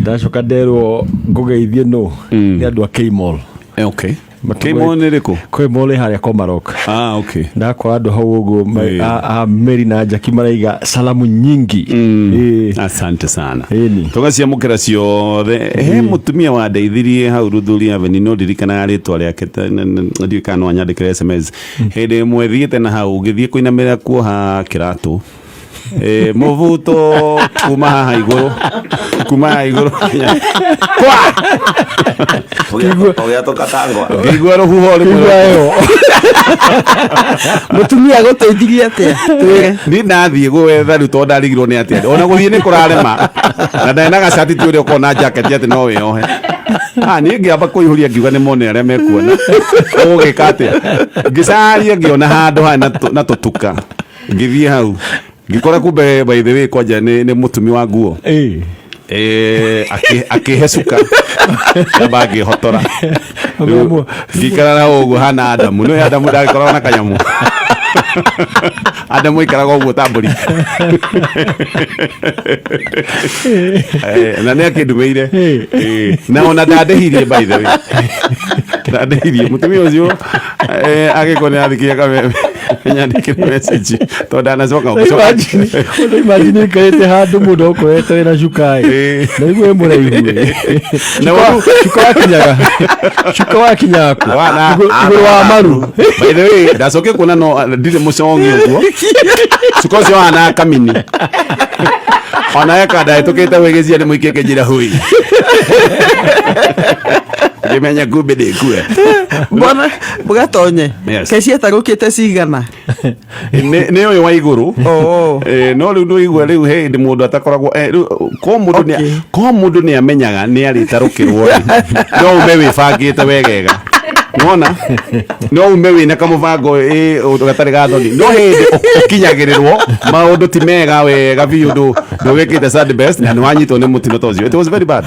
Ndacoka nderwo ngũgeithie nũ nĩ andũ a K-Mall. Okay. K-Mall nĩ rĩkũ? K-Mall ĩ harĩa Komarok. Ah, okay. Ndakora andũ hau ũguo a Mary na Jackie maraiga salamu nyingi. Asante sana. Ĩni. Tũgaciamũkĩra ciothe. He mũtumia wandeithirie hau Ruthuri Avenue, no ndirikanaga rĩtwa rĩake, ndiũĩ kana no anyandĩkĩre SMS. Hĩndĩ ĩmwe thiĩte na hau ngĩthiĩ kũinamĩrĩra kuoha kĩratũ, mũbuto kuma haha igũrũ, kuma haha igũrũ kwa Ũgĩatũka tangwa. Ngĩigua rũhuho rĩmwe. Igua ĩyo. Mũtumia agũteithirie atĩa? Twĩre. Ni ndathiĩ gwetha rĩu tondũ ndarigirwo nĩ atĩa ona gũthiĩ nĩ kũrarema, na ndarĩ na gacati, ti ũrĩa ũkorwo na jacket atĩ no wĩyohe. Ah, niĩ ngĩamba kũihũria ngiuga nĩ mone arĩa mekuona ũgũgĩka atĩa. Ngĩcaria ngĩona handũ harĩ na tũtuka, ngĩthiĩ hau ngĩkora kumbe, by the way, kwanja nĩ mũtumi wa nguo. Akĩhe cuka amba ngĩhotora. Rĩu ngĩikara na ũguo hana Adamu, nĩ Adamu ndagĩkoragwo na kanyamũ. Adamu aikaraga ũguo ta mbũri. Na nĩ akĩndumĩire. Na ona ndandĩhirie, by the way, ndandĩhirie mũtumia ũcio. Agĩkorwo nĩ athikiria kameme, nyandĩkĩre message tondũ ndanacoka gũcoka. Imagine ikarĩte handũ mũndũ ũkorete wĩna cuka ĩ. Na igua ĩ mũraihu ĩ. Na Cuka wakinyaga kũ? Igũrũ wa maru. By the way, ndacokia kuona no ndirĩ mũcongi ũguo, cuka ũcio wahana kamini ona eka ndahĩtũkĩte gwĩgĩcia nĩ mũingĩ kĩnjĩra hui, ngĩmenya kumbe ndĩkue. Bwana Gatonye. Yes. Kaĩ ciatarũkĩte cigana? Nĩ ũyũ wa igũrũ. Oh. No rĩu ndũigua rĩu he hĩndĩ mũndũ atakoragwo, rĩu ko mũndũ nĩ ko mũndũ nĩ amenyaga nĩ arĩtarũkĩrwo rĩ, no ume wĩbangĩte wegega, nona no ume wĩna kamũbango ũndũ gatarĩ ga thoni, no hĩndĩ ũkinyagĩrĩrwo maũndũ ti mega wega biũ, ndũgĩkĩte sad best na nĩ wanyitwo nĩ mũtino ta ũcio. It was very bad.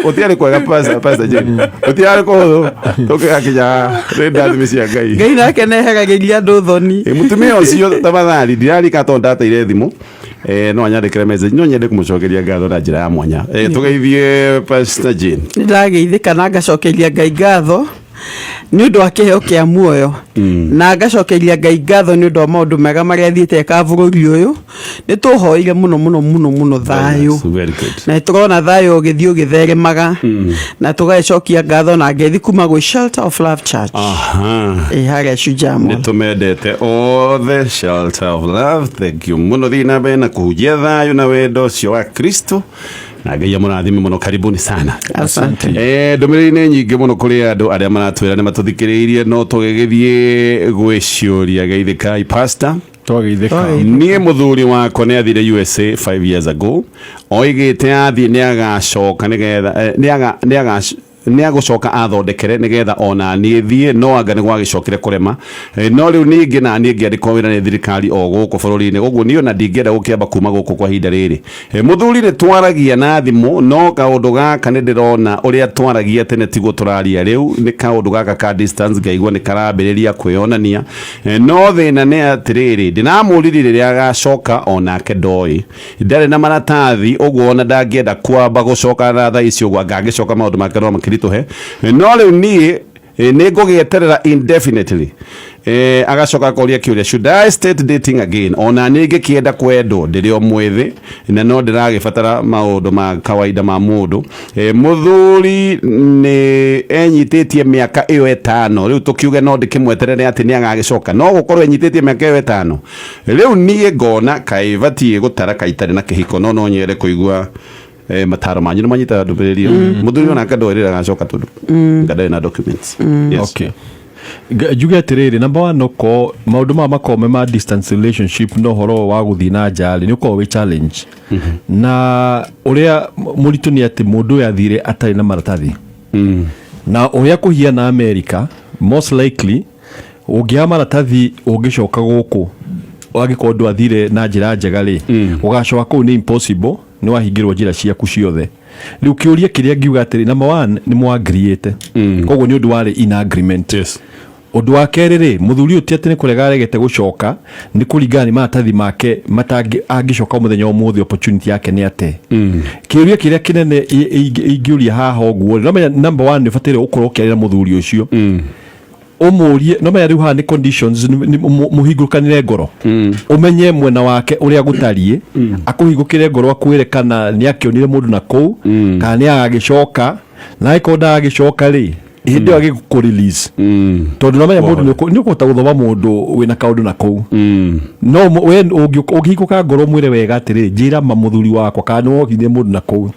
Gũtiarĩ kwega, Pastor Jane, gũtiarĩ kũhũthũ tũkĩgakinya nĩ ndathimi cia Ngai. Ngai nake neheragĩria andũ thoni. Mũtumia ũcio tafadhali, ndirarika tondũ ndateire thimũ, no anyandĩkĩre message, no nyende kũmũcokeria ngatho na njĩra ya mwanya. Tũgeithie Pastor Jane. Nĩ ndageithĩka na ngacokeria Ngai ngatho nĩ ũndũ wa kĩheo kĩa muoyo, na ngacokeria Ngai ngatho nĩ ũndũ wa maũndũ mega marĩa athiĩte eka bũrũri ũyũ. Nĩ tũhoire mũno mũno mũno mũno thayũ. Very good. Na nĩ tũrona thayũ ũgĩthiĩ ũgĩtheremaga, na tũgagĩcokia ngatho na ngeithi kuma gwĩ Shelter of Love Church ĩ harĩa Shujaa Nĩ Mall. Tũmendete othe Shelter of Love, thank you mũno. Thiĩ na mbere na kũhunjia thayũ na wendo ũcio wa Kristo, na Ngai amũrathime mũno. Karibuni sana. Asante. Ndũmĩrĩri nĩ nyingĩ mũno kũrĩ andũ arĩa maratwĩra nĩ matũthikĩrĩirie, no tũgĩgĩthiĩ gwĩciũria. Geithĩkai, Pastor. Twageithĩka. Niĩ mũthuri wakwa nĩ athire USA 5 years ago. Oigĩte athiĩ nĩ agacoka nĩgetha nĩ agũcoka athondekere nĩgetha ona niĩ thiĩ, no anga nĩ gwagĩcokire kũrema. No rĩu ningĩ na niĩ ngĩandĩkwo wĩra nĩ thirikari o gũkũ bũrũri-inĩ, ũguo niĩ ona ndingĩenda gũkĩamba kuma gũkũ kwa ihinda rĩrĩ. Mũthuri nĩ twaragia na thimũ, no kaũndũ gaka nĩ ndĩrona ũrĩa twaragia tene tiguo tũraria rĩu. Nĩ kaũndũ gaka ka distance ngaigua nĩ karambĩrĩria kwĩyonania. No thĩna nĩ atĩrĩrĩ, ndĩramũririe rĩrĩa agacoka, onake ndoĩ. Ndarĩ na maratathi, ũguo ona ndangĩenda kwamba gũcoka na thaa ici, ũguo anga angĩcoka maũndũ make no makĩritũhe. No rĩu niĩ nĩ ngũgĩeterera indefinitely. Agacoka akoria kĩũria, should I start dating again? Ona niĩ ngĩkĩenda kwendwo, ndĩrĩ o mwĩthĩ na no ndĩragĩbatara maũndũ ma kawaida ma mũndũ. Mũthuri nĩ enyitĩtie mĩaka ĩyo 5 rĩu, tũkiuge no ndĩkĩmweterere atĩ nĩ agagĩcoka, no gũkorwo enyitĩtie mĩaka ĩyo 5 rĩu, niĩ ngona kaĩ batiĩ gũtara kaitarĩ na kĩhiko, no no nyende kũigua mataro manyu. Nĩ manyita ndũmĩrĩri ĩyo? Mũthuri onake ndoĩ rĩrĩa agacoka tondũ nga ndarĩ na documents. Yes. Okay. Njuge atĩrĩrĩ, number one, ũkorwo maũndũ maya makorwo me ma distance relationship na ũhoro wa gũthiĩ na nja rĩ, nĩ ũkorwo wĩ challenge, na ũrĩa mũritũ nĩ atĩ mũndũ ũyũ athire atarĩ na maratathi, na ũrĩa kũhiana America, most likely ũngĩaga maratathi ũngĩcoka gũkũ, angĩkorwo ndwathire na njĩra njega rĩ, ũgacoka kũu nĩ impossible, nĩ wahingĩrwo njĩra ciaku ciothe. Rĩu kĩũria kĩrĩa ngiuga atĩrĩ, number one, nĩ mwagriĩte, koguo nĩ ũndũ warĩ in agreement. Ũndũ wa kerĩ rĩ, mũthuri ũyũ ti atĩ nĩ kũrega aregete gũcoka, nĩ kũringana nĩ maratathi make matangĩ, angĩcoka mũthenya ũmũthĩ opportunity yake nĩ ate. Kĩũria kĩrĩa kĩnene ingĩũria haha ũguo rĩ, no menya number one nĩ ũbataire gũkorwo ũkĩaria na mũthuri ũcio, ũmũrie, no menya rĩu haha nĩ conditions, mũhingũkanĩre ngoro, ũmenye mwena wake ũrĩa gũtariĩ, akũhingũkĩre ngoro, akwĩre kana nĩ akĩonire mũndũ na kũu, kana nĩ agagĩcoka, na angĩkorwo ndagagĩcoka rĩ, hĩndĩ ĩyo agĩkũ release, tondũ no menya mũndũ nĩ ũkũhota gũthoma mũndũ wĩna kaũndũ na kũu. No we ũngĩhingũka ngoro, mwĩre wega atĩrĩ, njĩra ma, mũthuri wakwa, kana nĩ wokire mũndũ na kũu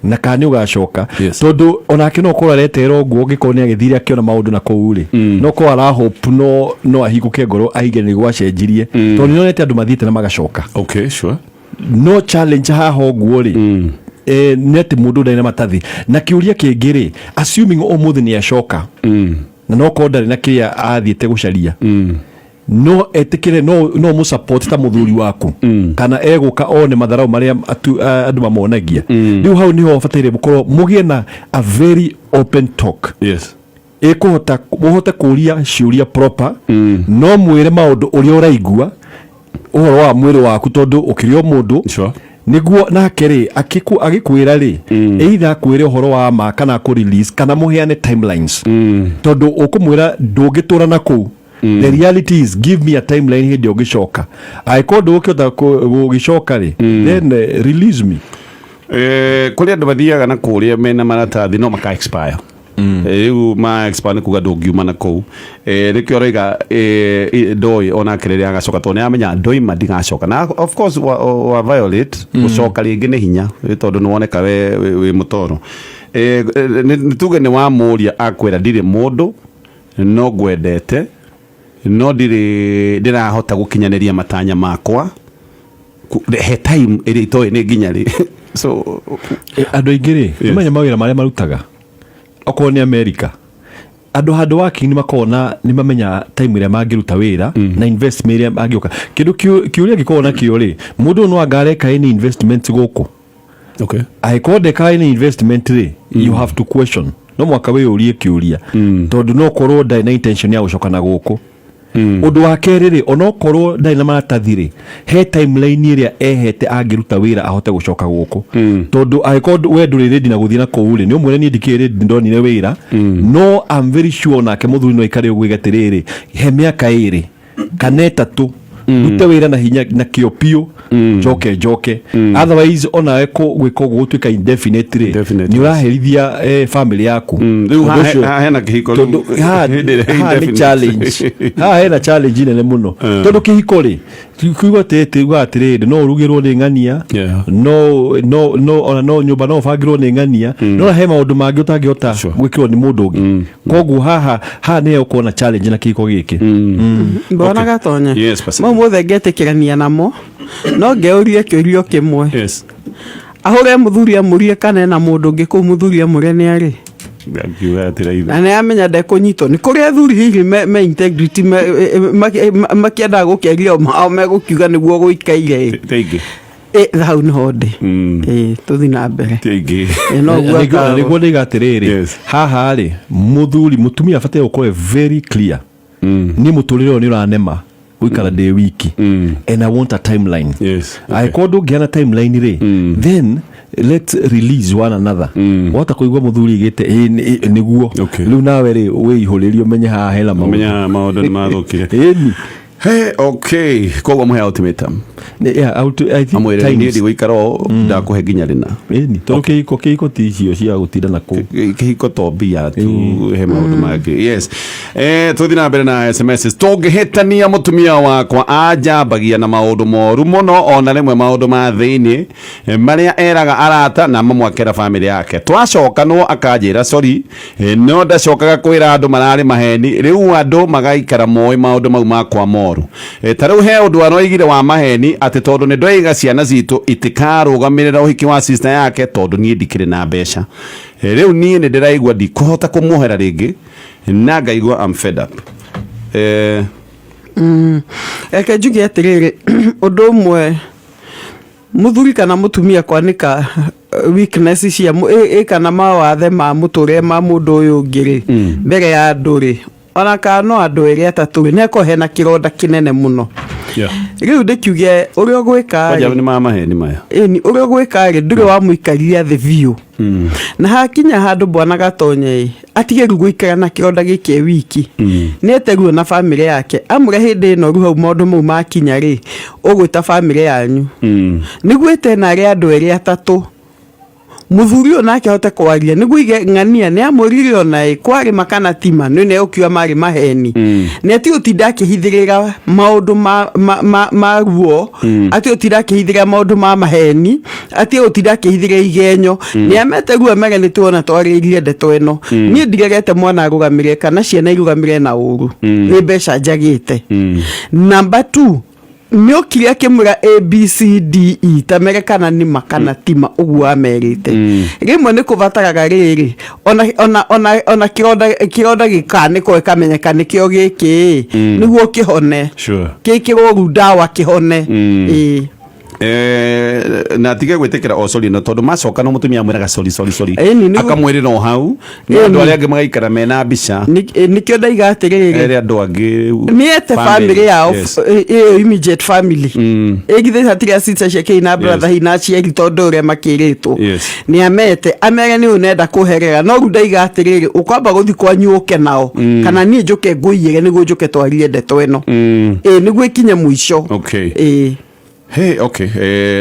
na kana nĩ ũgacoka. Tondũ onake no ũkorwo aretera ũguo, ũngĩkorwo nĩ agĩthire akĩona maũndũ na kũu rĩ, no ũkorwo arahope no ahingũke ngoro aige nĩ gwacenjirie, tondũ nĩ nonete andũ mathiĩte na magacoka. No challenge haha ũguo rĩ, nĩ atĩ mũndũ ndarĩ na matathi. Na kĩũria kĩngĩ rĩ, assuming ũmũthĩ nĩ acoka na no korwo ndarĩ na kĩrĩa athiĩte gũcaria, no etĩkĩre no mũ support ta mũthuri waku, kana egũka one matharau marĩa andũ mamonagia? Rĩu hau niho bataire mũkorwo mũgĩe na a very open talk, ĩkũhota mũhote kũria ciũria proper, no mwĩre maũndũ ũrĩa ũraigua ũhoro wa mwĩrĩ waku, tondũ ũkĩrĩ o mũndũ. Nĩguo nake rĩ, agĩkwĩra rĩ, either akwĩre ũhoro wa ma kana akũ release, kana mũheane timelines, tondũ ũkũmwĩra ndũngĩtũra na kũu. The reality is, give me a timeline hĩndĩ ũngĩcoka. Angĩkorwo ndũgũkĩhota gũgĩcoka rĩ, then release me. Kũrĩ andũ mathiaga na kũrĩa mena maratathi no maka expire. Rĩu ma expire nĩ kuga ndũngiuma na kũu. Nĩkĩo ũroiga ndoĩ onake rĩrĩa agacoka, tondũ nĩamenya ndoima ndigacoka, na of course wa violate gũcoka rĩngĩ nĩ hinya, tondũ nĩ woneka we wĩ mũtoro. Nĩ tuge nĩ wamũria, akwĩra ndirĩ mũndũ, no ngwendete, no ndirĩ ndĩrahota gũkinyanĩria matanya makwa. He time ĩrĩa itoĩ nĩ nginya rĩ, so Andũ aingĩ rĩ, nĩmenya mawĩra marĩa marutaga, okorwo nĩ America, andũ handũ working nĩ makoragwo na nĩ mamenya time ĩrĩa mangĩruta wĩra na investment ĩrĩa mangĩũka. Kĩndũ kĩũria gĩkoragwo nakĩo rĩ, mũndũ ũyũ no anga areka any investment gũkũ? Angĩkorwo ndekaga any investment rĩ, you have to question, no mwaka wĩyũrie kĩũria, tondũ no korwo ndarĩ na intention ya gũcoka na gũkũ. Ũndũ wa kerĩ rĩ, onokorwo ndarĩ na maratathi rĩ, he timeline ĩrĩa ehete angĩruta wĩra ahote gũcoka gũkũ? Tondũ angĩkorwo we ndũrĩ ready na gũthiĩ na kũu rĩ, nĩ ũmwĩre niĩ ndikĩrĩ ready, ndonire wĩra, no I'm very sure nake mũthuri no aikare ũguo oige atĩrĩrĩ, he mĩaka 2 kana 3 ndute wĩra na hinya na kĩo biũ, njoke njoke. Otherwise onawe gwĩka ũguo gũtuĩka indefinite rĩ, Indefinite, nĩ ũraherithia family yaku. Rĩu Ũndũ haha hena kĩhiko rĩu. Tondũ haha Hĩndĩ ĩrĩa haha nĩ indefinite. challenge, haha hena challenge nene mũno, tondũ kĩhiko rĩ, kiugo tuga atĩrĩrĩ, no ũrugĩrwo nĩ ng'ania, no ona no nyũmba no ũbangĩrwo nĩ ng'ania, no he maũndũ mangĩ ũtangĩhota gwĩkĩrwo nĩ mũndũ ũngĩ. Koguo haha nĩyo ũkorwo na challenge na kĩhiko gĩkĩ. Mbona gatonye. Yes, Pastor. Mau mothe ngetĩkĩrania namo, no ngeũrie kĩũrio kĩmwe. Ahũre mũthuri amũrie kana ena mũndũ ũngĩ kũu, mũthuri amũre nĩ arĩ. Akiuga atĩrĩ Na nĩ amenya ndekũnyitwo. Nĩ kũrĩ athuri hihi me integrity, makĩendaga gũkĩaria mao megũkiuga nĩguo gũikaire. Ti aingĩ. Hau nĩho ndĩ. Tũthi na mbere. Ti aingĩ. No guo Na nĩguo ndĩiga atĩrĩrĩ, haha rĩ, mũthuri mũtumia abataire gũkorwo very clear, niĩ mũtũrĩre ũyũ nĩ ũranema gũikara ndĩ wiki, and I want a timeline. Angĩkorwo ndũngĩana timeline rĩ, then let's release one another. Wahota kũigua mũthuri igĩte "Ĩ, nĩguo." Rĩu nawe rĩ, wĩihũrĩrie ũmenye haha hena maũndũ. Menya maũndũ nĩ mathũkire. Ĩni. Hey, okay, koguo mũhe ultimatum. Yeah, I think Amwĩre niĩ times. ndigũikara ũũ, ndakũhe nginya rĩna. Ĩni, tondũ kĩhiko ti icio cia gũtinda na kũu. Kĩhiko to mbia tu, he maũndũ mangĩ. Yes, tũthiĩ na mbere na SMS. Tũngĩhĩtania, mũtumia wakwa anjambagia na maũndũ moru mũno, ona rĩmwe maũndũ ma thĩinĩ marĩa eraga arata na mamwe akera famĩlĩ yake. Twacokanwo akanjĩra sorry, no ndacokaga kwĩra andũ mararĩ maheni. Rĩu andũ magaikara moĩ maũndũ mau makwa moru. Ta rĩu he ũndũ aroigire wa maheni atĩ tondũ nĩ ndoiga ciana citũ itikarũgamĩrĩra ũhiki wa sister yake tondũ niĩ ndikĩrĩ na mbeca. Rĩu niĩ nĩ ndĩraigua ndikũhota kũmuohera rĩngĩ na ngaigua I'm fed up. Reke njuge atĩrĩrĩ, ũndũ ũmwe, mũthuri kana mũtumia kwanĩka weakness cia ĩ kana mawathe ma mũtũrĩre ma mũndũ ũyũ ũngĩ rĩ, mbere ya andũ rĩ. Ona kana no andũ erĩ atatũ rĩ, nĩ akorwo hena kĩronda kĩnene mũno. Rĩu ndĩkiuge ũrĩa ũgwĩka Kwanja rĩ, nĩ ma maheni maya. Ĩni, ũrĩa ũgwĩka rĩ, ndũrĩ wamũikaria thĩ biũ, na hakinya handũ bwana Gatonye ĩ atige rĩu gũikara na kĩronda gĩkĩ e wiki, nĩ ete ruo na bamĩrĩ yake, amũre hĩndĩ ĩno rĩu hau maũndũ mau makinya rĩ, ũgwĩta bamĩrĩ yanyu nĩguo ĩte na arĩa andũ erĩ atatũ, mũthuri ũyũ nake ahote kwaria nĩguo ige ng'ania nĩ amwĩrire ona ĩ kwarĩ ma kana tima nĩ nĩ ũkiuga marĩ maheni, nĩ ati ũtinda akĩhithĩrĩra maũndũ ma ruo, ati ũtinda akĩhithĩrĩra maũndũ ma maheni, ati ũtinda akĩhithĩrĩra igenyo. Nĩ amete ruo amere nĩ tuona twarĩirie ndeto ĩno, niĩ ndiregete mwana arũgamĩrĩre kana ciana irũgamĩrĩre na ũru, nĩ mbeca njagĩte. Number 2, nĩ okire akĩmwĩra A B C D E, tamere kana nĩma kana tima ũguo amerite. Rĩmwe nĩ kũbataraga rĩrĩ ona kĩronda gĩkanĩkwo gĩkamenyeka nĩkĩo gĩkĩ nĩguo kĩhone. Gĩkĩrwo rĩu ndawa kĩhone, ĩĩ. Na atige gwĩtĩkĩra o sorry no tondũ macoka no mũtumia amwĩraga sorry, sorry, sorry. Ĩni, Akamwĩrĩra o hau na andũ arĩa angĩ magaikara mena mbica. Nĩkĩo ndaiga atĩrĩrĩ, ere andũ angĩ nĩ ete family yao, ĩyo immediate family, ĩgithĩ hatirĩ sister ciake ina brother ina aciari, tondũ ũrĩa makĩrĩtwo nĩ amete amere nĩ ũnenda kũherera. No rĩu ndaiga atĩrĩrĩ, ũkwamba gũthi kwanyu ũke nao kana niĩ njũke ngũiyĩre nĩguo njũke twarie ndeto ĩno, ĩ nĩguo ĩkinye mũico. Ĩ. Hey, okay,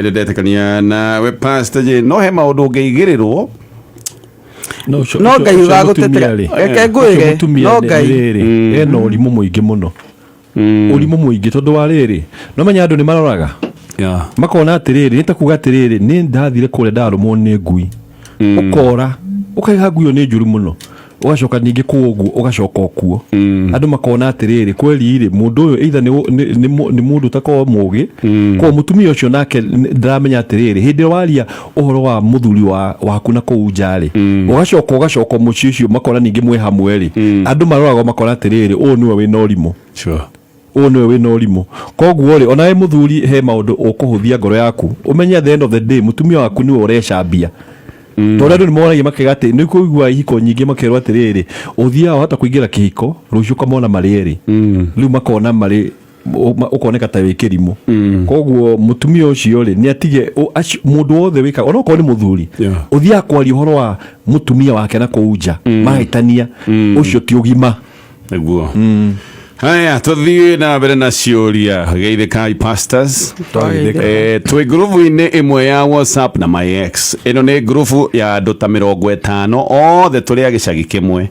ndetĩkania nawe, Pastor J, no he maũndũ ũngĩigĩrĩrwo. No ũcio- No ũcio- Ngai ũcio ũgagũtetera. mũtumia rĩ, Reke ũcio ngwĩre, mũtumia no Ngai. rĩrĩ, ena ũrimũ mũingĩ mũno, ũrimũ mũingĩ, tondũ wa rĩrĩ, no menya andũ nĩ maroraga makona atĩrĩrĩ, nĩ ta kuga atĩrĩrĩ, nĩ ndathire kũrĩa ndarũmwo nĩ ngui, ũkora ũkaiga ngui ĩyo nĩ njũru mũno, ũgacoka ningĩ kũu ũguo ũgacoka ũkuo, andũ makona atĩrĩrĩ, kweli rĩ, mũndũ ũyũ either nĩ mũndũ ũtakorwo mũgĩ. Koguo mũtumia ũcio nake ndaramenya atĩrĩrĩ, hĩndĩ ĩrĩa waria ũhoro wa mũthuri waku na kũu nja rĩ, ũgacoka mũciĩ ũcio makona ningĩ mwĩ hamwe rĩ, andũ maroragwo makona atĩrĩrĩ, ũyũ nĩwe wĩna ũrimũ, ũyũ nĩwe wĩna ũrimũ. Koguo rĩ, onawe mũthuri he maũndũ ũkũhũthia ngoro yaku, ũmenye at the end of the day mũtumia waku nĩwe ũrecambia, tondũ andũ nĩ moragia makega atĩ nĩ kũigua ihiko nyingĩ makerwo atĩrĩrĩ, ũthiaga wahota kũingĩra kĩhiko rũciũ ũkamona marĩ erĩ, rĩu makona marĩ ũkoneka ta wĩ kĩrimũ. Koguo mũtumia ũcio rĩ, nĩ atige mũndũ wothe wĩkaga, onokorwo nĩ mũthuri, ũthiaga kwaria ũhoro wa mũtumia wake na kũu nja mahĩtania, ũcio ti ũgima. Nĩguo. Haya, tũthiĩ na mbere na ciũria. Geithĩkai, pastors. Twageithĩka. Twĩ ngurubu-inĩ ĩmwe ya WhatsApp na my ex. Ĩno nĩ ngurubu ya andũ ta 50, othe tũrĩ a gĩcagi kĩmwe.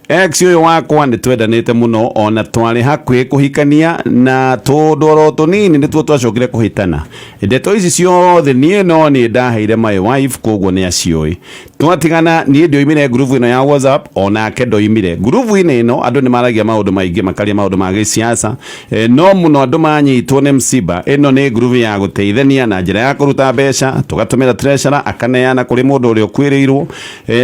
Ex ũyũ wakwa nĩ twendanĩte mũno, ona twarĩ hakuhĩ kũhikania, na tũndũ oro tũnini nĩtuo twacokire kũhĩtana. Ndeto ici ciothe niĩ no niĩ ndaheire my wife, koguo nĩ aciũĩ. Twatigana niĩ ndioimire ngurubu ĩno ya WhatsApp, onake ndoimire ngurubu-inĩ ĩno. Andũ nĩ maragia maũndũ maingĩ, makaria maũndũ ma gĩsiasa, no mũno andũ manyitwo nĩ msiba. Ĩno nĩ ngurubu ya gũteithania na njĩra ya kũruta mbeca tũgatũmĩra treasurer akaneana kũrĩ mũndũ ũrĩa ũkuĩrĩirwo,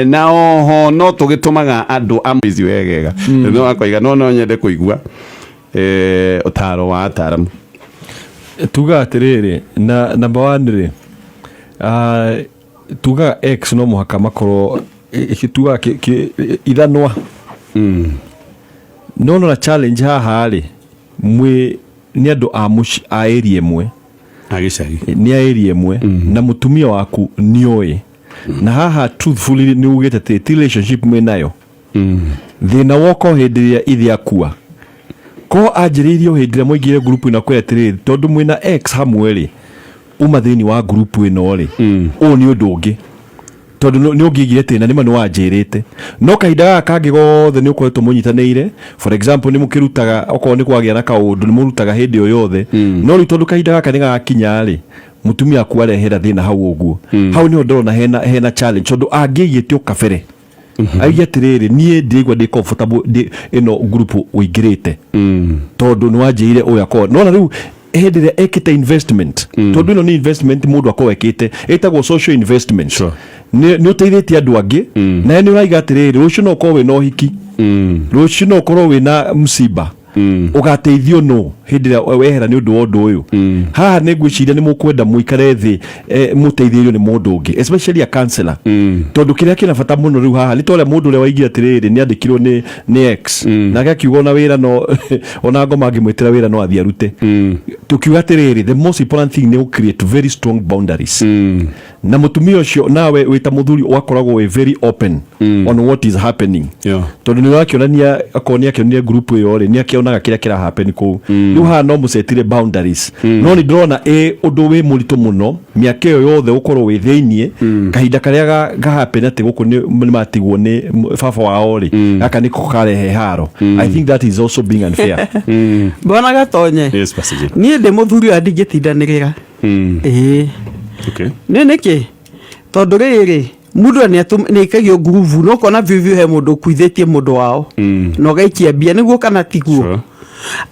na oho no tũgĩtũmaga andũ amwe ici wegega. No akoiga no nyende kũigua ũtaro wa ataramu. Tugaga atĩrĩrĩ, na number one rĩ, tugaga ex no mũhaka makorwo tugaga ithanwa no nona challenge haha rĩ, mwĩ nĩ andũ a mũci a area ĩmwe. A gĩcagi. Nĩ a area ĩmwe, na mũtumia waku nĩoĩ, na haha truthfully nĩ ugĩte atĩ ti relationship mwĩ nayo. Thĩna woka o hĩndĩ ĩrĩa ithe akua, ko anjĩrĩirie o hĩndĩ ĩrĩa mwaingĩre ngurubu ĩno akwĩra atĩrĩrĩ, tondũ mwĩna ex hamwe rĩ, uma thĩinĩ wa ngurubu ĩno rĩ, ũyũ nĩ ũndũ ũngĩ, tondũ nĩ ũngĩigire atĩ na nĩma nĩ wanjĩrĩte, no kahinda gaka kangĩ gothe nĩ ũkoretwo mũnyitanĩire. For example, nĩ mũkĩrutaga, okorwo nĩ kwagĩa na kaũndũ nĩ mũrutaga hĩndĩ o yothe, no rĩu tondũ kahinda gaka nĩ gagakinya rĩ, mũtumia aku arehera thĩna hau ũguo, hau nĩho ndĩrona hena challenge, tondũ angĩigĩte o kabere aige atĩrĩrĩ, niĩ ndiraigua ndĩ comfortable ndĩ ĩno group ũingĩrĩte, tondũ nĩ wanjĩire ũyũ akorwo nona rĩu hĩndĩ ĩrĩa ekĩte investment, tondũ ĩno nĩ investment mũndũ akorwo ekĩte, ĩtagwo social investment. Nĩ ũteithĩtie andũ angĩ, nawe nĩ ũraiga atĩrĩrĩ, rũciũ no ũkorwo wĩna ũhiki, rũciũ no ũkorwo wĩna msiba. Ũgateithio no hĩndĩ ĩrĩa wehera nĩ ũndũ wa ũndũ ũyũ haha. Nĩ ngwĩciria nĩ mũkwenda mũikare thĩ, mũteithĩrĩrio nĩ mũndũ ũngĩ, especially a counselor, tondũ kĩrĩa kĩna bata mũno rĩu haha nĩ ta ũrĩa mũndũ ũrĩa waigire atĩrĩrĩ, nĩ andĩkirwo nĩ ex, nake akiuga ona wĩra no ona ngoma angĩmwĩtĩra wĩra no athiĩ arute. Tukiuga atĩrĩrĩ, the most important thing nĩ create very strong boundaries na mũtumia ũcio, nawe wĩ ta mũthuri ũgakoragwo wĩ very open on what is happening, tondũ nĩ ũrakĩonania akorwo nĩ akĩonire group ĩyo rĩ, nĩ akĩonaga kĩrĩa kĩra happen kũu. Rĩu haha no mũcetire boundaries, no nĩ ndĩrona ĩ ũndũ wĩ mũritũ mũno mĩaka ĩyo yothe ũkorwo wĩ thĩiniĩ, kahinda karĩa ga happen atĩ gũkũ nĩ matigwo nĩ baba wao rĩ, gaka nĩko karehe haro. I think that is also being unfair. Bwana Gatonye. Yes, Pastor Jane. Niĩ ndĩ mũthuri ũyũ ndingĩtindanĩrĩra. Ĩĩ. Nĩ nĩkĩ? Tondũ rĩrĩ, mũndũ nĩ aikagio ngurubu no kona biũ biũ he mũndũ ũkuithĩtie mũndũ wao na ũgaikia mbia nĩguo kana tiguo.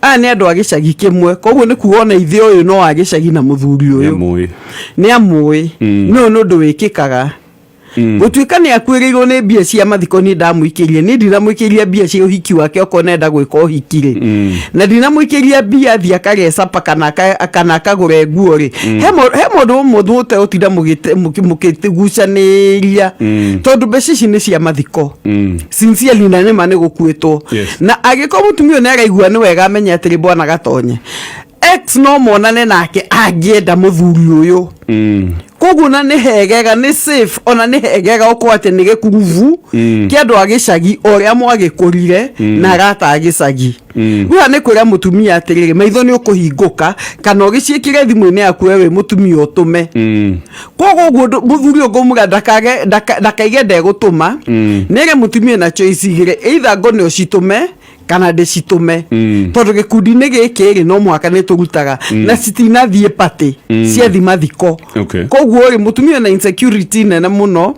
Aya nĩ andũ a gĩcagi kĩmwe, koguo nĩ kuga ona ithe ũyũ no wa gĩcagi na mũthuri ũyũ. Nĩamũĩ. Nĩ amũĩ. Nĩ ũyũ nĩ ũndũ wĩkĩkaga. Gũtuĩka nĩ akuĩrĩirwo nĩ mbia cia mathiko, niĩ ndamũikĩrie, niĩ ndinamũikĩria mbia cia ũhiki wake okorwo nenda gwĩka ũhiki rĩ, na ndinamũikĩria mbia athiĩ akarĩe capa kana akagũre nguo rĩ. He mũndũ ũmwe mũtegũtinda mũkĩgucanĩria, tondũ mbeca ici nĩ cia mathiko sincerely, na nĩma nĩ gũkuĩtwo. Na angĩkorwo mũtumia ũyũ nĩ araigua nĩ wega, amenye atĩrĩ, bwana Gatonye, ex no monane nake angĩenda mũthuri ũyũ. Koguo na nĩ hegega, nĩ safe, ona nĩ hegega ũkorwo atĩ nĩ gĩkurubu kĩa andũ a gĩcagi o ũrĩa mwagĩkũrire na arata a gĩcagi. Rĩu haha nĩ kwĩra mũtumia atĩrĩrĩ, maitho nĩ ũkũhingũka kana ũgĩciĩkĩre thimũ-inĩ yaku we wĩ mũtumia ũtũme. Koguo ũguo mũthuri ũyũ ngũmwĩra ndakaige ndegũtũma, nĩere mũtumia na choice igĩrĩ, either ngone ũcitũme kana ndĩcitũme, tondũ gĩkundi-inĩ gĩkĩ rĩ, no mũhaka nĩ tũrutaga na citinathiĩ party ciathi mathiko. Koguo rĩ, mũtumia na insecurity nene mũno,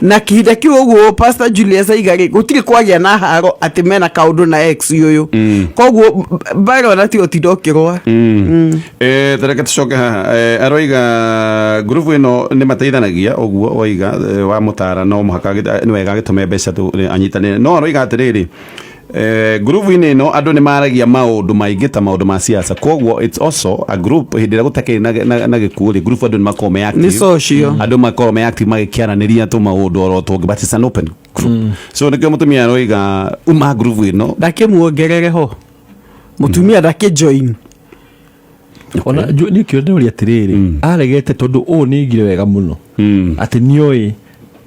na kĩhinda kĩu ũguo Pastor Julius aiga rĩ, gũtirĩ kwagĩa na haro atĩ mena kaũndũ na ex ũyũ. Koguo mbara ti ũtinda ũkĩrũa. Tareke tucoke haha. Aroiga ngurubu ĩno nĩ mateithanagia ũguo waiga, wa mũtara no mũhaka nĩ wega agĩtũme mbeca tu anyitanĩre, no aroiga atĩrĩrĩ, ngurubu-inĩ ĩno andũ nĩ maragia maũndũ maingĩ ta maũndũ ma siasa, koguo it's also a group hĩndĩ ĩrĩa gũtakĩrĩ na gĩkuũ rĩ, group andũ nĩ makoragwo me active. Nĩ social. Andũ makoragwo me active magĩkĩaranĩria tũ maũndũ oro tũngĩ, but it's an open group, so nĩkĩo mũtumia aroiga uma group ĩno. Ndakĩmuongerere ho mũtumia ndakĩjoin. Ona niĩ kĩũria ndĩroria atĩrĩrĩ, aregete tondũ ũũ nĩ aigire wega mũno atĩ nĩoĩ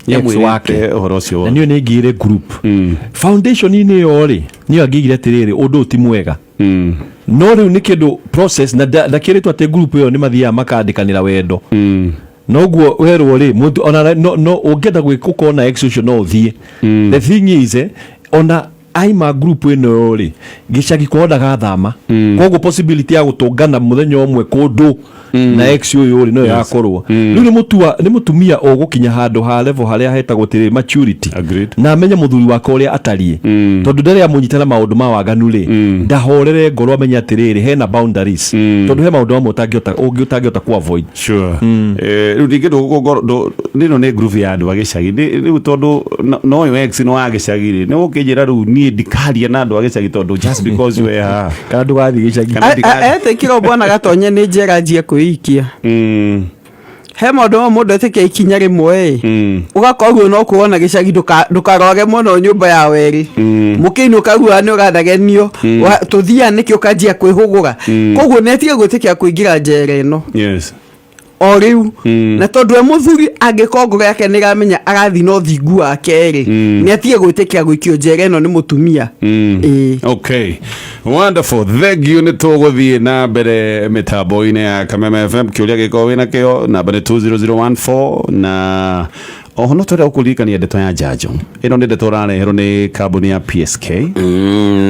ex Nĩamwĩrĩte wake ũhoro ũcio. Na nĩo nĩ aingĩire group foundation-inĩ ĩyo rĩ, nĩyo angĩigire atĩrĩrĩ, ũndũ ũyũ ti mwega. No rĩu nĩ kĩndũ process na ndakĩrĩtwo atĩ group ĩyo nĩ mathiaga makandĩkanĩra wendo noguo werwo rĩ, mũndũ ona no ũngĩenda gũkorwo na ex ũcio no ũthiĩ. The thing is, ona aima group ĩno rĩ, gĩcagi kwao ndagathama, koguo possibility ya gũtũngana mũthenya ũmwe kũndũ na ex ũyũ rĩ, no ĩgakorwo rĩu nĩ mũtua nĩ mũtumia ũgũkinya handũ ha level harĩa hetagwo atĩrĩ maturity. Na amenye mũthuri wake ũrĩa atariĩ, tondũ ndarĩ amũnyita na maũndũ ma waganu rĩ, ndahorere ngoro, amenye atĩrĩrĩ, hena boundaries, tondũ he maũndũ mamwe ũtangĩhota ũngĩ ũtangĩhota ku avoid. Sure. Rĩu ningĩ ĩno nĩ group ya andũ a gĩcagi. Rĩu tondũ no ũyũ ex no wa gĩcagi rĩ, nĩ ũkĩnjĩra rĩu niĩ ndikaria na andũ a gĩcagi tondũ just because we haha? Kana ndũgathiĩ gĩcagi. Etĩkĩra bwana Gatonye nĩ njera njie kwĩikia. He maũndũ mamwe mũndũ etĩkia ikinya rĩmwe ĩ, ũgakorwo no kuona gĩcagi ndũkarwage mũno nyũmba ya werĩ, mũkĩinũka guoya nĩ ũrathagenio. Tũthiaga nĩkĩ ũkanjia kwĩhũgũra. Koguo nĩ atige gwĩtĩkĩra kũingĩra njera ĩno o rĩu, na tondũ we mũthuri angĩkorwo ngoro yake nĩ ĩramenya arathiĩ na ũthingu wake rĩ, nĩ atige gwĩtĩkĩra gũikio njera ĩno nĩ mũtumia. Ĩĩ. Okay, wonderful, thank you. Nĩ tũgũthiĩ na mbere mĩtambo-inĩ ya Kameme FM. Kĩũria gĩkorwo wĩna kĩo, namba nĩ 20014, na oho no twenda gũkũririkania ndeto ya njanjo. Ĩno nĩ ndeto ũrareherwo nĩ kambuni ya PSK.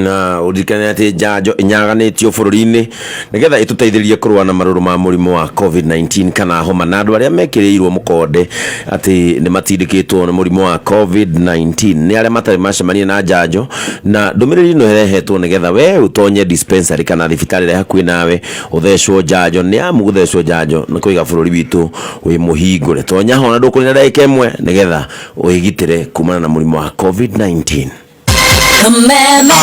Na ũririkane atĩ njanjo inyaganĩtio bũrũri-inĩ nĩgetha ĩtũteithĩrĩrie kũrũa na marũrũ ma mũrimũ wa COVID-19 kana homa, na andũ arĩa mekĩrĩirwo mũkonde atĩ nĩ matindĩkĩtwo nĩ mũrimũ wa COVID-19 nĩ arĩa matarĩ macemania na njanjo. Na ndũmĩrĩri ĩno ĩrehetwo nĩgetha we ũtonye dispensary kana thibitarĩ ĩrĩa hakuhĩ nawe ũthecwo njanjo, nĩ amu gũthecwo njanjo nĩ kũiga bũrũri witũ wĩ mũhingũre. Tonya ho na ndũkũrĩ na ndagĩka ĩmwe nĩgetha wĩgitĩre kumana na mũrimũ wa COVID-19. Kameme.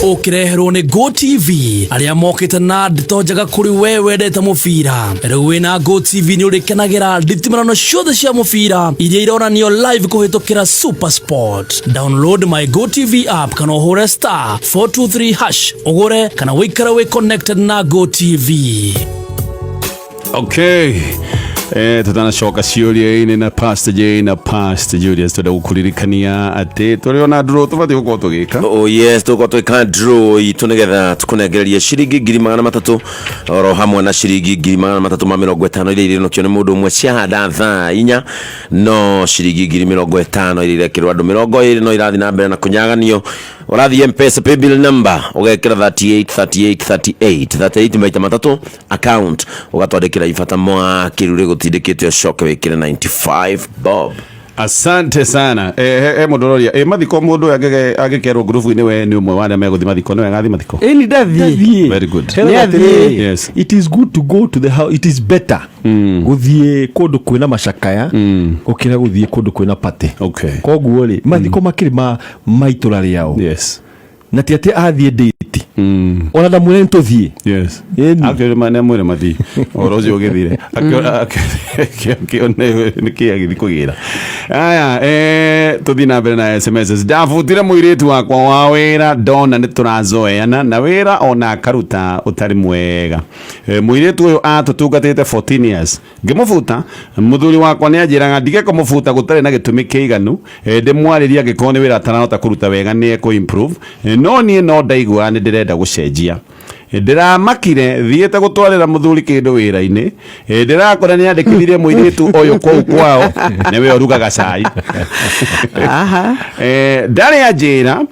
Ũkĩreherwo nĩ GoTV arĩa mokĩte na ndeto njega kũrĩ we wendete mũbira. Rĩu wĩna GoTV nĩ ũrĩkenagĩra nditimanano ciothe cia mũbira iria ironanio live kũhĩtũkĩra Super Sport. Download my GoTV app kana ũhũre star 423 hash ũgũre kana wĩikare wĩ connected na GoTV. Okay, tutanacoka ciũria-inĩ na Pastor J na Pastor Julius, twenda gũkũririkania atĩ tũrĩ ona draw tũbatiĩ gũkorwo tũgĩka. Oh yes, tũgũkorwo twĩka draw itũ nĩgetha tũkũnengererie ciringi 300,000 oro hamwe na ciringi 350,000 iria irinũkio nĩ mũndũ ũmwe ciahanda thaa 4, no ciringi 50,000 iria irekĩrwo andũ 20 no irathiĩ na mbere na kũnyaganio. Ũrathiĩ Mpesa paybill number ũgekĩra 38 38 38 38 maita matatũ, account ũgatwandĩkĩra Ibata Mwakĩru rĩgũtindĩkĩte, ũcoke wĩkĩre 95 bob. Asante sana. He mũndũ ũroria mathiko mũndũ ũyũ angĩkerwo ngurubu-inĩ we nĩ ũmwe wa arĩa megũthiĩ mathiko, nĩ wega athiĩ mathiko? Ĩni ndathiĩ. Very good. Heraga Nĩ athiĩ. atĩrĩrĩ, it is good to go to the house, it is better gũthiĩ kũndũ kwĩna macakaya gũkĩra gũthiĩ kũndũ kwĩna party. Koguo rĩ, mathiko makĩrĩ ma itũra rĩao na ti atĩ athiĩ ndĩti ona ndamwĩra nĩ tũthiĩ. Ĩni. Akĩrĩ ma nĩ amwĩre mathiĩ ũhoro ũcio ũgĩthire akĩone nĩkĩ agĩthiĩ kũgĩra. Aya, tũthiĩ na mbere na SMS. Ndabutire mũirĩtu wakwa wa wĩra ndona nĩ tũrazoeana na wĩra ona akaruta ũtarĩ mwega. Mũirĩtu ũyũ atũtungatĩte 14 years. Ngĩmũbuta, mũthuri wakwa nĩ anjĩraga ndige kũmũbuta gũtarĩ na gĩtũmi kĩiganu. Ndĩmwarĩrie angĩkorwo nĩ wĩra atarahota kũruta wega nĩ ekũ improve. No niĩ no ndaiguaga nĩ ndĩrenda gũcenjia. Ndĩramakire thiĩte gũtwarĩra mũthuri kĩndũ wĩra-inĩ. Ndĩrakora nĩ andĩkithirie mũirĩtu ũyũ kũu kwao nĩwe ũrugaga cai. Ndarĩ anjĩra.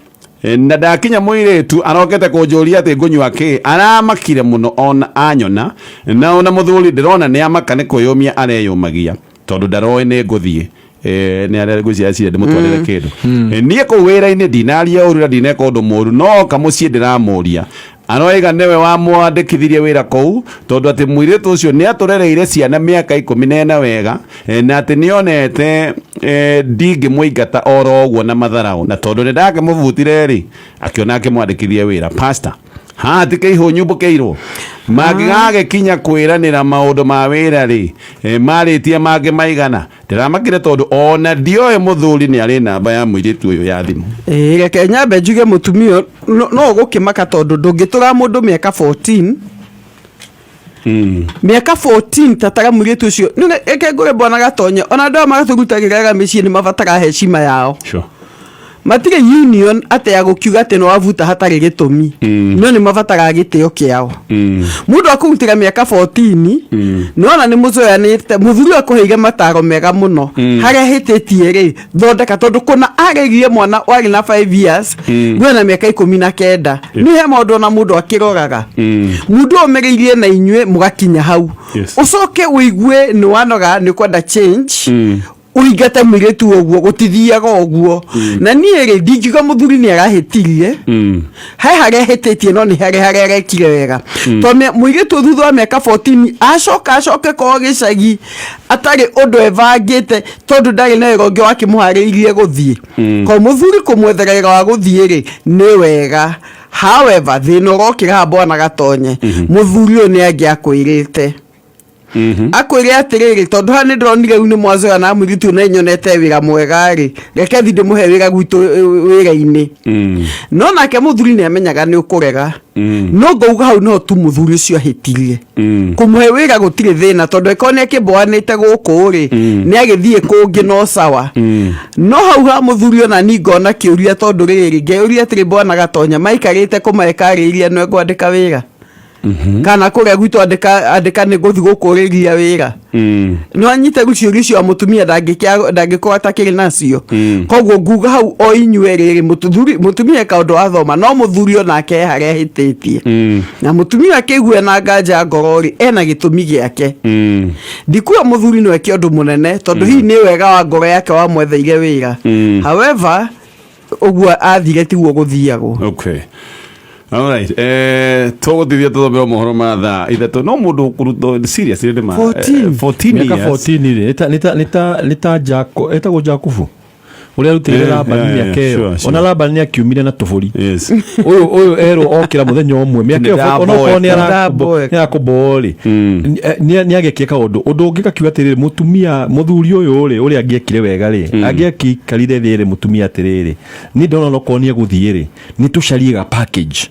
Na ndakinya mũirĩtu arokete kũnjũria atĩ ngũnyua kĩ. Aramakire mũno ona anyona, na ona mũthuri ndĩrona nĩ amaka nĩ kwĩyũmia areyũmagia tondũ ndaroĩ nĩ ngũthiĩ. Nĩ arĩa ngwĩciria acire ndĩmũtwarĩre kĩndũ. Niĩ kũu wĩra-inĩ ndinaria ũru na ndineka ũndũ mũru, no oka mũciĩ ndĩramũria aroiga nĩwe wamwandĩkithirie wĩra kũu tondũ atĩ mũirĩtu ũcio nĩ atũrereire ciana mĩaka 14 wega, na atĩ nĩonete ndingĩmũingata oro ũguo na matharaũ, na tondũ nĩ ndakĩmũbutire rĩ, akĩona akĩmwandĩkithie wĩra. Pastor, haha ti kĩihũ nyumbũkĩirwo mangĩgagĩkinya kwĩranĩra maũndũ ma wĩra rĩ, marĩtie mangĩ maigana. Ndĩramakire tondũ ona ndioĩ mũthuri nĩ arĩ namba ya mũirĩtu ũyũ ya thimũ. Ĩĩ, reke nyambe njuge mũtumia no ũgũkĩmaka tondũ ndũngĩtũra mũndũ mĩaka 14. Mĩaka 14 tatara mũirĩtu ũcio. Reke ngũre bwana Gatonye, ona andũ aya magatũrutagĩra mĩciĩ nĩ mabataraga heshima yao. Matirĩ union atĩ ya gũkiuga atĩ nĩ wabuta hatarĩ gĩtũmi. No nĩ mabataraga gĩtĩo kĩao. Mũndũ akũrutĩra mĩaka 14, nĩwona nĩ mũzoeanĩte, mũthuri ũyũ akũheire mataro mega mũno. Harĩa ahĩtĩtie rĩ, thondeka, tondũ kũna arerie mwana warĩ na 5 years, rĩu ena mĩaka 19. Nĩ he maũndũ ona mũndũ akĩroraga. Mũndũ ũmĩrĩirie na inyuĩ mũgakinya hau. Ũcoke ũigue nĩ wanoga, nĩ ũkwenda change. Ũingate mũirĩtu ũguo, gũtithiaga ũguo. Na niĩ rĩ, ndingiuga mũthuri nĩ arahĩtirie. He harĩa ahĩtĩtie, no nĩ harĩ harĩa arekire wega. Tondũ mũirĩtu thutha wa mĩaka 14 acoka acoke kwao gĩcagi atarĩ ũndũ ebangĩte, tondũ ndarĩ na wĩra ũngĩ wakĩmũharĩirie gũthiĩ. Ko mũthuri kũmwethera wĩra wa gũthiĩ rĩ, nĩ wega. However, thĩna ũrokĩra haha bwana Gatonye, mũthuri ũyũ nĩ angĩakwĩrĩte. Akwĩre atĩrĩrĩ, tondũ haha nĩ ndĩronire rĩu nĩ mwazoya na mũirĩtu ũyũ na nyonete wĩra mwega rĩ, reke thiĩ ndĩmũhe wĩra gwitũ wĩra-inĩ. No nake mũthuri nĩ amenyaga nĩ ũkũrega. No ngauga hau no tu mũthuri ũcio ahĩtirie. Kũmũhe wĩra gũtirĩ thĩna, tondũ angĩkorwo nĩ akĩmboanĩte gũkũ rĩ, nĩ agĩthiĩ kũngĩ no sawa. No hau ha mũthuri ona ni ngona kĩũria, tondũ rĩrĩ, ngeyũria atĩrĩ, bwana Gatonya, maikarĩte kũmekarĩirie no ekwandĩka wĩra? Kana kũrĩa gwitũ andĩka nĩ ngũthiĩ gũkũrĩria wĩra. No anyite rĩu ciũria icio mũtumia ndangĩkorwo atakĩrĩ nacio. Koguo nguga hau o inyuĩ rĩrĩ, mũtumia eka ũndũ wathoma, no mũthuri onake he harĩa ahĩtĩtie. Na mũtumia akĩigua na nganja ngoro rĩ, ena gĩtũmi gĩake. Ndikuga mũthuri no eke ũndũ mũnene, tondũ hihi nĩ wega wa ngoro yake wamwetheire wĩra. However, ũguo athire tiguo gũthiagwo. Okay. All right. Tũgũtithia tũthomere mohoro ma thaa 3. No mũndũ ũkũrutwo seriously nĩ ma 14. 14 Mĩaka years. 14 rĩ, nĩ ta Jaco, etagwo Jakubu. Ũrĩa arutĩire Labani mĩaka ĩyo. Ona Labani nĩ akiumire na tũbũri. Ũyũ ũyũ erwo okĩra mũthenya ũmwe mĩaka ĩyo onokorwo nĩ Nĩndaboeka. arakũmboo rĩ, nĩ agĩkie kaũndũ. Ũndũ ũngĩ gakiuga atĩrĩrĩ, mũtumia, mũthuri ũyũ rĩ, ũrĩa angĩekire wega rĩ, angĩakikarire thĩ rĩ, mũtumia atĩrĩrĩ, niĩ ndona onokorwo nĩ egũthiĩ rĩ, nĩ tũcarie ga package,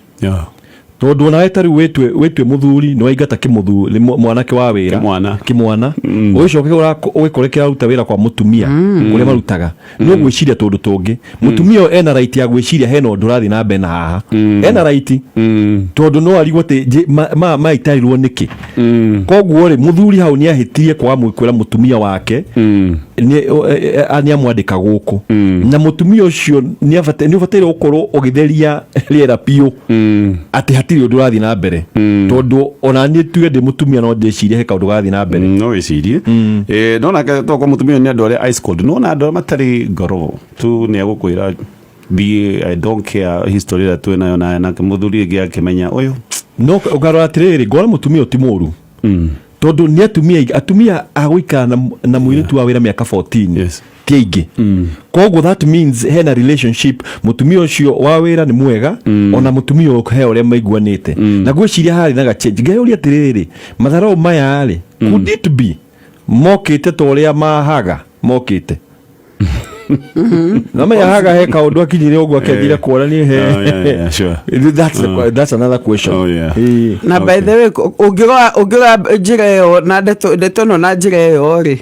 tondũ onawe ta rĩu wĩtue wĩtue mũthuri nĩ waingata kĩmũthuri mwanake wa wĩra. Kĩmwana. Kĩmwana ũgĩcoke ũgĩkore kĩraruta wĩra kwa mũtumia kũrĩa marutaga, nĩ ũgwĩciria tũndũ tũngĩ. Mũtumia ũyũ ena right ya gwĩciria hena ũndũ ũrathiĩ na mbere na haha, ena right, tondũ no arigwo atĩ maitarirwo nĩkĩ. Koguo rĩ, mũthuri hau nĩ ahĩtirie kwaga kwĩra mũtumia wake nĩ amwandĩka gũkũ, na mũtumia ũcio nĩ ũbataire gũkorwo ũgĩtheria rĩera biũ atĩ hatirĩ ũndũ ũrathiĩ na mbere, tondũ ona niĩ tuge ndĩ mũtumia no ndĩcirie he kaũndũ garathiĩ na mbere. No wĩcirie. No nake tokorwo mũtumia nĩ andũ arĩa ice cold, nona andũ arĩa matarĩ ngoro tu, nĩ egũkwĩra thiĩ, I don't care history ĩrĩa twĩ nayo naye. Nake mũthuri ĩngĩ akĩmenya ũyũ. No ũkarora atĩrĩrĩ, ngona mũtumia ũyũ ti mũru, tondũ nĩ atumia aingĩ, atumia a gũikara na mũirĩtu wa wĩra mĩaka 14 ti aingĩ. Koguo that means hena relationship, mũtumia ũcio wa wĩra nĩ mwega, ona mũtumia ũyũ he ũrĩa maiguanĩte, na ngwĩciria harĩ na gachange. Ngeyũria atĩrĩrĩ, matharau maya rĩ, could it be mokĩte ta ũrĩa mahaga mokĩte na menya haga he kaũndũ akinyire ũguo akĩanjire kuona he? Oh, yeah, sure. That's another question. Ĩĩ. Na by the way, ũngĩrora njĩra ĩyo na ndeto ĩno na njĩra ĩyo rĩ,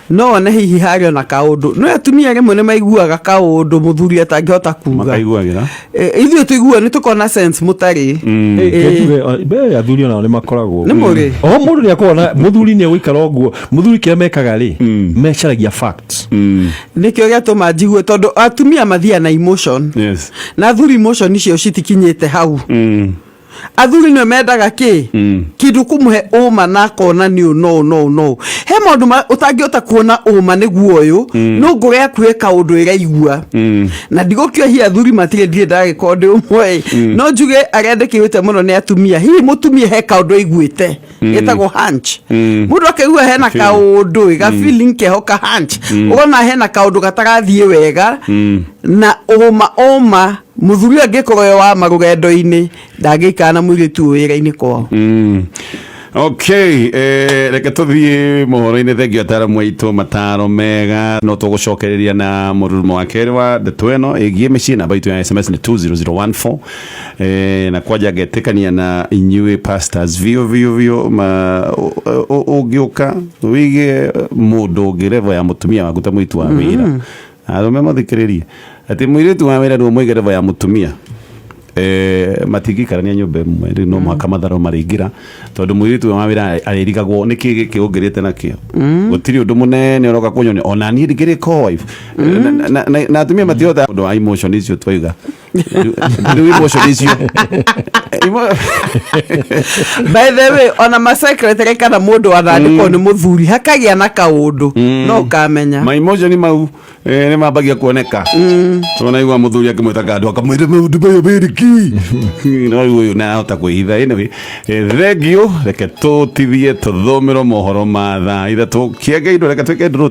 no one hihi harĩ ona kaũndũ. No atumia rĩmwe nĩ maiguaga kaũndũ mũthuri atangĩhota kuga. Makaiguagĩra. Ithuĩ tũigua nĩ tũkona sense mũtarĩ. Njuge, be athuri onao nĩ makoragwo. Nĩ mũrĩ? O mũndũ nĩ akoragwo na mũthuri nĩ egũikara ũguo. Mũthuri kĩrĩa mekaga rĩ, mecaragia facts. Nĩkĩo gĩatũma njigue, tondũ atumia mathiaga na emotion na athuri emotion icio citikinyĩte hau. Athuri nĩo mendaga kĩ kĩndũ kũmũhe ũma na akona nĩ ũũ no no no he maũndũ ũtangĩhota kuona ũma nĩguo ũyũ, no ngoro yaku he kaũndũ ĩraigua. Na ndigũkĩohia athuri matirĩ, ndirĩ ndagĩkorwo ndĩ ũmwe ĩ. No njuge arĩa ndĩkĩũĩte mũno nĩ atumia. Hihi mũtumia he kaũndũ aiguĩte getagwo hunch, mũndũ akaigua hena kaũndũ ĩ, ga feeling keho ka hunch, ũkona hena kaũndũ gatarathiĩ wega. Na ũma ũma mũthuri ũyũ angĩkorwo we wa marũgendo-inĩ ndangĩikara na mũirĩtu ũyũ wĩra-inĩ kwao. Okay, reke tũthiĩ mohoro-inĩ. Thengio ataramu aitũ, mataro mega. No tũgũcokereria na mũrurumo wa kerĩ wa ndeto ĩno ĩgiĩ mĩciĩ. Namba itũ ya SMS nĩ 20014. Na kwanja ngetĩkania na inyuĩ pastors biũ biũ biũ. Ũngĩũka wĩige mũndũ ũngĩ level ya mũtumia waku ta mũitu wa wĩra, arũme mathikĩrĩrie atĩ mũirĩtu wa wĩra nĩwe mũige level ya mũtumia, matingĩikarania nyũmba ĩmwe. Rĩu no mũhaka matharũ marĩingĩra, tondũ mũirĩtu wa wĩra arĩrigagwo nĩkĩ gĩkĩ ũngĩrĩte nakĩo, gũtirĩ ũndũ mũnene ũroka kũnyonia ona niĩ ndikĩrĩ co-wife. Na atumia matihota ũndũ wa emotion icio twaiga rĩu, emotion icio. By the way, ona masecretary kana mũndũ wathandĩkwo nĩ mũthuri hakagĩa na kaũndũ no ũkamenya. Ma emotion mau nĩ mambagia kuoneka. Tunaigua mũthuri akĩmwĩta kandũ akamwĩra maũndũ maya meriki, no rĩu ũyũ nĩarahota kwĩhitha. Anyway, thengio. Reke tũtithie tũthomero mohoro ma thaa 3 kĩenge indo, reke twĩke ndũrũ.